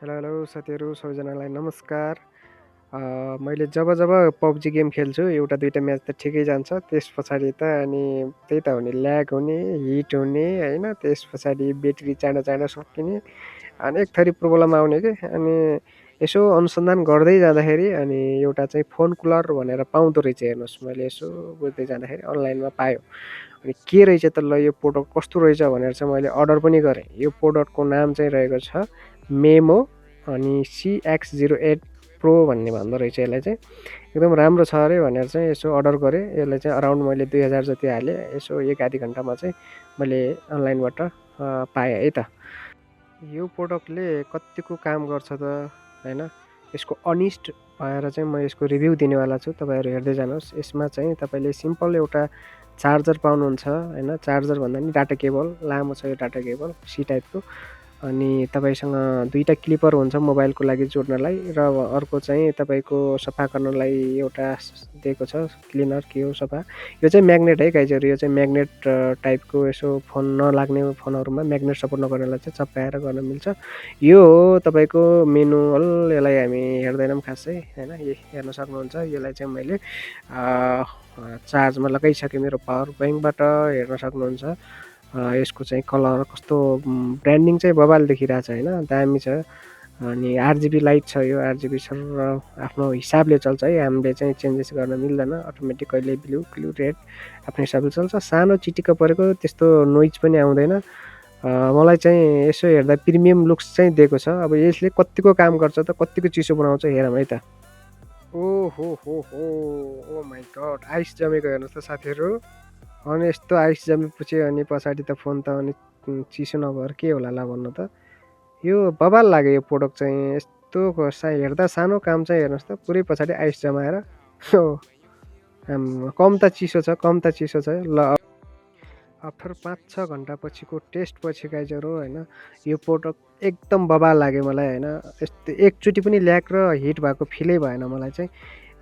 Hello hello साथीहरू सबैजनालाई नमस्कार। मैले जब जब पब्जी गेम खेल्छु एउटा दुईवटा म्याच त ठिकै जान्छ, त्यस पछाडि त अनि त्यही त हुने ल्याग हुने, हिट हुने होइन, त्यस पछाडि ब्याट्री चाँडो चाँडो सकिने, अनेक थरी प्रब्लम आउने के। अनि यसो अनुसन्धान गर्दै जाँदाखेरि अनि एउटा चाहिँ फोन कुलर भनेर पाउँदो रहेछ, हेर्नुहोस् मैले यसो बुझ्दै जाँदाखेरि अनलाइनमा पायो। अनि के रहेछ त, ल यो प्रोडक्ट कस्तो रहेछ भनेर चाहिँ मैले अर्डर पनि गरेँ। यो प्रोडक्टको नाम चाहिँ रहेको छ मेमो, अनि CX08 प्रो भन्ने भन्दो रहेछ यसलाई चाहिँ। एकदम राम्रो छ अरे भनेर चाहिँ यसो अर्डर गरेँ। यसलाई चाहिँ अराउन्ड मैले 2000 जति हालेँ। यसो एक आधी घन्टामा चाहिँ मैले अनलाइनबाट पाएँ है त। यो प्रोडक्टले कतिको काम गर्छ त होइन, यसको अनिस्ट भएर चाहिँ म यसको रिभ्यू दिनेवाला छु। तपाईँहरू हेर्दै जानुहोस्। यसमा चाहिँ तपाईँले सिम्पल एउटा चार्जर पाउनुहुन्छ होइन, चार्जर भन्दा नि डाटा केबल, लामो छ यो डाटा केबल सी टाइपको। अनि तपाईँसँग दुईवटा क्लिपर हुन्छ मोबाइलको लागि जोड्नलाई, र अर्को चाहिँ तपाईँको सफा गर्नलाई एउटा दिएको छ, क्लिनर के हो सफा। यो चाहिँ म्याग्नेट है गाइजहरू, यो चाहिँ म्याग्नेट टाइपको, यसो फोन नलाग्ने फोनहरूमा म्याग्नेट सपोर्ट नगर्नेलाई चाहिँ चप्काएर गर्न मिल्छ। यो हो तपाईँको मेनुअल। यसलाई हामी हेर्दैनौँ खासै होइन, हेर्न सक्नुहुन्छ। यसलाई चाहिँ मैले चार्जमा लगाइसकेँ मेरो पावर ब्याङ्कबाट, हेर्न सक्नुहुन्छ। यसको चाहिँ कलर कस्तो, ब्रान्डिङ चाहिँ बबाल देखिरहेछ होइन, दामी छ। अनि RGB लाइट छ यो, RGB छ र आफ्नो हिसाबले चल्छ है, हामीले चाहिँ चेन्जेस गर्न मिल्दैन। अटोमेटिक कहिले ब्लू रेड आफ्नो हिसाबले चल्छ। सानो चिटिक्क परेको, त्यस्तो नोइज पनि आउँदैन। मलाई चाहिँ यसो हेर्दा प्रिमियम लुक्स चाहिँ दिएको छ। अब यसले कतिको काम गर्छ त, कतिको चिसो बनाउँछ हेरौँ है त। ओ हो ओ माई गड, आइस जमेको हेर्नुहोस् त साथीहरू। अनि यस्तो आइस जमेपछि अनि पछाडि त फोन त अनि चिसो नभएर के होला ल भन्नु त। यो बबाल लाग्यो यो प्रोडक्ट चाहिँ। यस्तो हेर्दा सानो काम चाहिँ हेर्नुहोस् त, पुरै पछाडि आइस जमाएर हो। कम त चिसो छ, कम त चिसो छ ल। आफ्टर 5-6 घन्टा पछिको टेस्ट पछि गाइजहरू होइन, यो प्रोडक्ट एकदम बबाल लाग्यो मलाई होइन। यस्तो एकचोटि पनि ल्याग र हिट भएको फिलै भएन मलाई चाहिँ।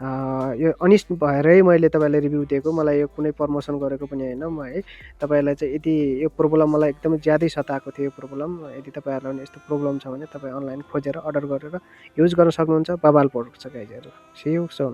यो अनिस्ट भएरै मैले तपाईँलाई रिभ्यू दिएको, मलाई यो कुनै प्रमोसन गरेको पनि होइन म है। तपाईँलाई चाहिँ यदि यो प्रब्लम मलाई एकदमै ज्यादै सताएको थियो, यो प्रब्लम यदि तपाईँहरूलाई पनि यस्तो प्रब्लम छ भने तपाईँ अनलाइन खोजेर अर्डर गरेर युज गर्न सक्नुहुन्छ। बबाल प्रोडक्ट छ गाइजहरू। C you soon.